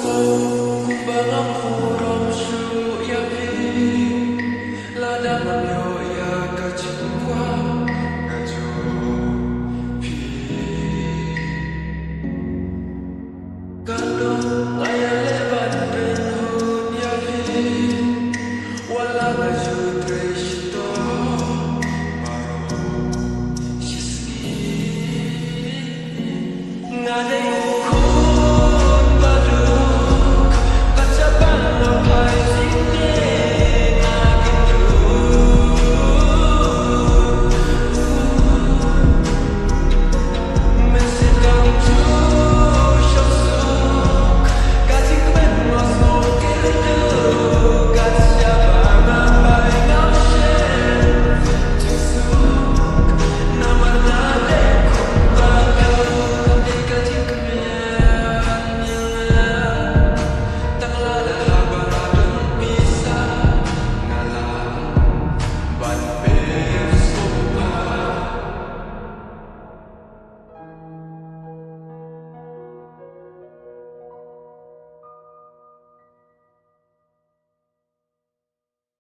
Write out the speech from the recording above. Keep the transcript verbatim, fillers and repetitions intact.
Kumba nga burom shuh ïa phi, lada ngam ïoh ïa ka jingkwah, nga ïoh phi. Ka long nga ïaleh ban pynhun ïa phi, wat la nga ju trei shitom baroh shisngi. Nga dei